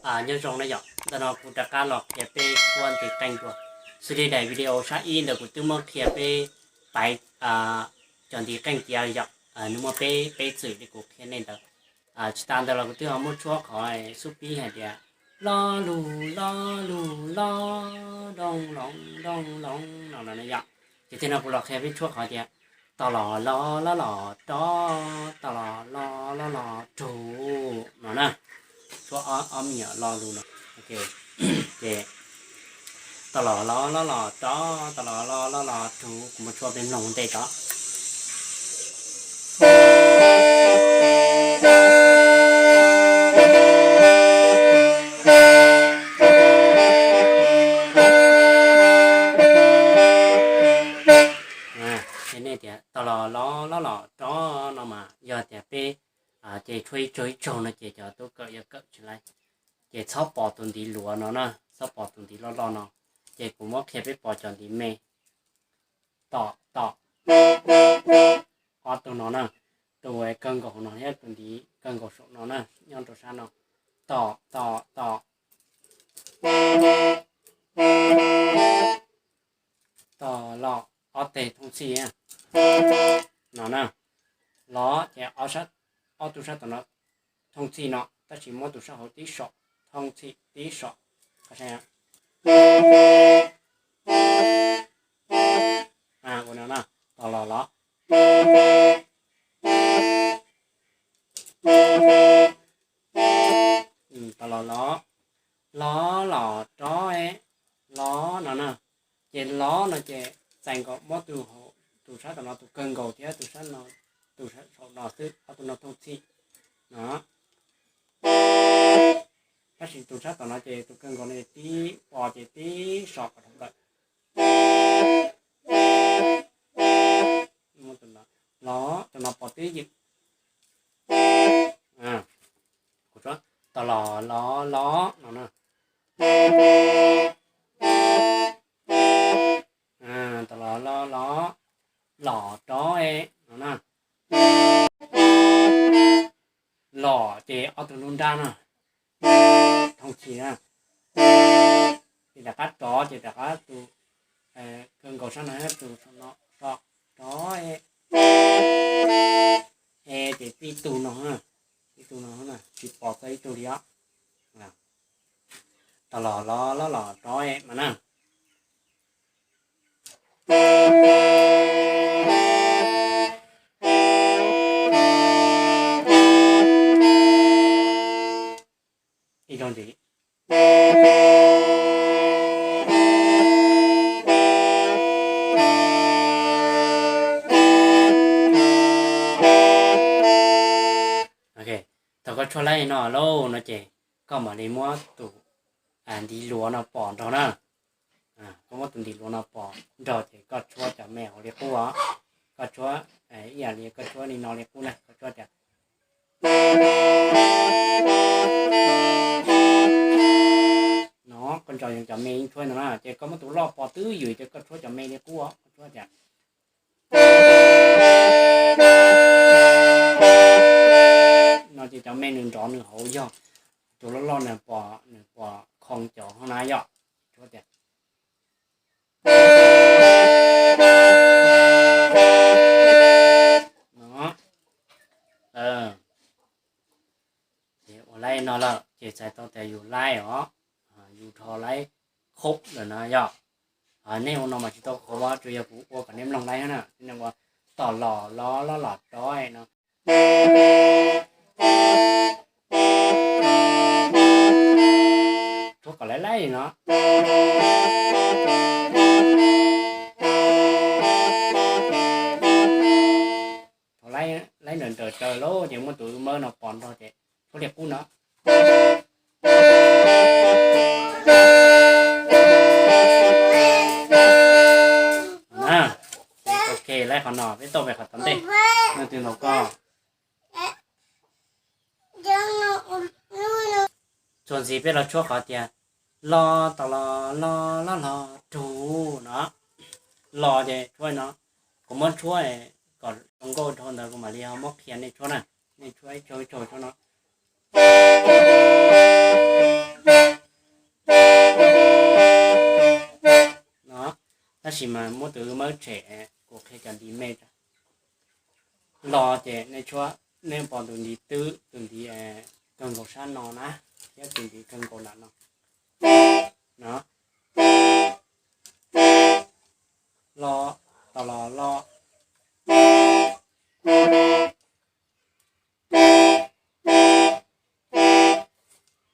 Nyob zoo na yom, ntawm no kuv rov qab los qhia peb tshuab ntiv qeej dua. Xws li daim video sab ib ntawd kuv twb muab qhia peb paiv cov ntiv qeej tiav yom, nws muaj peb peb txwm li kuv qhia nej ntawd. Tsis tas ntawd los kuv twb ho muab tshuab qhov xub pib hais tias lo lug lo lug lo, doo loo doo loo no los na yom. Ces tej no kuv los qhia peb tshuab qhov tias to los lo lo los rov, to los lo lo los rug no na. Tshuab ob me nyuam lo lug no. Ces to los lo lo los rov, to los lo lo los rug, kuv muab tshuab peb mloog ua ntej tso. Ces nej tias to los lo lo los rov no mas yog tias peb ces tshuab ib tsaug ib tsaug no ces cov tub kawm yuav kawm tsis laib. Ces txhob pos tus ntiv luav no na, txhob pos tus ntiv loj loj no. Ces kuv muab qhia peb pos cov ntiv me. Tom tom, ob tug no na, tus kawg nkaus hauv no thiab tus ntiv kawg nkaus saum no na, nyob rau sab no. Tom tom tom, tom los, ob teg thooj txhij no na. Los ces ob tug sab tom no thooj txhij no, tab sis muab tus sab hauv tib som, thooj txhij tib som. Ua no na, tom los los, tom los los, los los rov, los no na. Ces los no ces txais nkaus muab tus, tus sab tom no tus kawg nkaus thiab tus sab no, tus saum no xwb, ob tug no thooj txhij no. Tab sis tus sab tom no ces tus kawg nkaus no tib pos ces tib som kom dhau lawm. Los tom no pos twb ywm. Kuv, tom los los los no na. Tom los los los, los rov no na. Los ces ob tug lub nrab no thooj txhij na. Ces rov qab rov ces rov qab tus kawg nkaus sab no thiab tus saum no so, rov, e ces tib tug no, tib tug no, tsis pom txog ib tug li os. Tom los los los los rov mas na. Ib zaug ntxiv. Ok, thaum koj tshuab laib no lauj no ces koj mam li muab tus ntiv luav no pos nrog na. Koj muab tus ntiv luav no pos nrog ces koj tshuab cov me hauv li qub os. Koj tshuab ib yam li koj tshuab li no li qub na, koj tshuab tias no, koj nco cov me yeej tshuab no na, ces koj muab tus loj pos twb ywm ces koj tshuab cov me li qub os, koj tshuab tias no ces cov me nws nrov nws hauv yog tus loj loj nws pos, nws pos khoo cov hauv na yom. Tshuab tias no. Ces ua laib no lawm ces txhais tau tias yus laib os, yus rho laib qhov lawm na yom. Nej ua no mas tsis tau qhov, tsuas yog kuv ua kom nej mloog laib na, nej ua tom los los los los rov no. Tshuab kom laib laib no. Thaum laib nrawm nrawm tsawv lauj ces muab tus mawb no pos nrog ces tshuab li qub no. Ok, laib qhov no peb tau pem qhov tom ntej. Leej twg ntaus koj? Txuas ntxiv peb los tshuab qhov tias los tom los los los los rug no. Los ces tshuab no, kuv muab tshuab kom zoo nkauj dhau ntawd kuv mam li ho muab qhia nej tshuab na. Nej tshuab ib tsaug ib tsaug tshuab no. Tab sis mas muab tus wb mab tshem, kuv qhia cov ntiv me. Los ces nej tshuab, nej pom tus ntiv twb, tus ntiv kawg nkaus sab no na, thiab tus ntiv kawg nkaus nram no. No, los, to los los,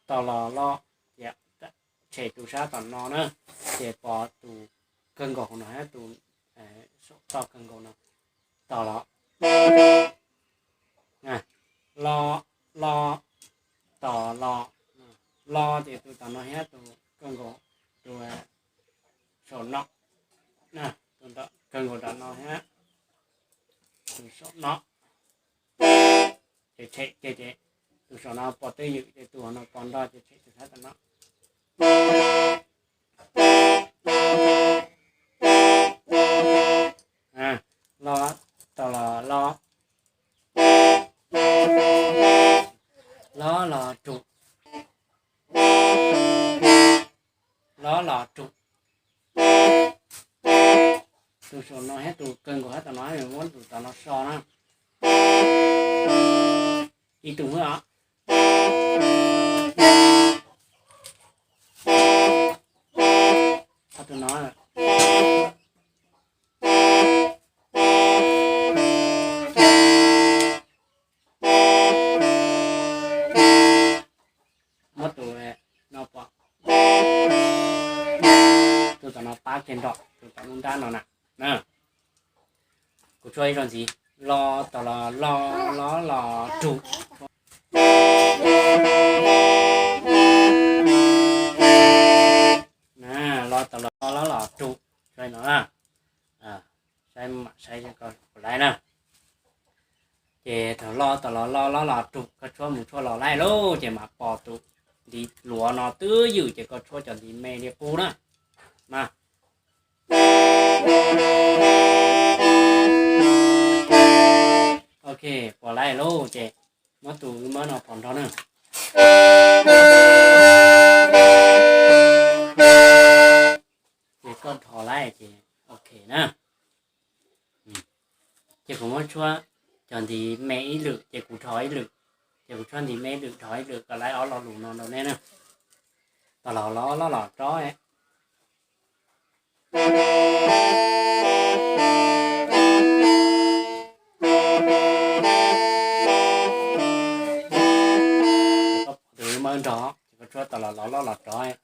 to los los, ces tshem tus sab tom no na, ces pom tus kawg nkaus no thiab tus saum toj kawg nkaus no, to los, los, los, to los, los ces tus tom no thiab tus kawg nkaus, tus saum no, tus kawg nkaus tom no thiab tus saum no, ces tshem ces, ces tus saum no pos twj ywm ces tus no pos nroj ces tshem tus sab tom no. Los, to los los, los los rub, los los rub. Tus saum no thiab tus kawg nkaus sab tom no, muab tus tom no so na. Ib tug os. Tus no, muab tus no pom, tus tom no pab kiag nroj, tus tom lub nrab no na. Kuv tshuab ib zaug ntxiv, los, to los los, los los rub. Los, to los los, los los rub. Saib no, saib mam saib puas laib na. Ces thaum los, to los los, los los rub, koj tshuab mus tshuab los laib lauj, ces mam pom tus ntiv luav no twb ywm ces koj tshuab cov ntiv me li qub na. Mas, ok, puas laib lauj, ces muab tus wb mab no pos nroj na. Ces koj dhos laib ces ok na. Ces kuv muab tshuab cov ntiv me ib lwm ces kuv dhos ib lwm, ces kuv tshuab ntiv me ib lwm dhos ib lwm kom laib ob lo lus no rau nej na. To los los, los los rub. Ces koj pom tus wb mab nroj, ces koj tshuab to los los, los los rub.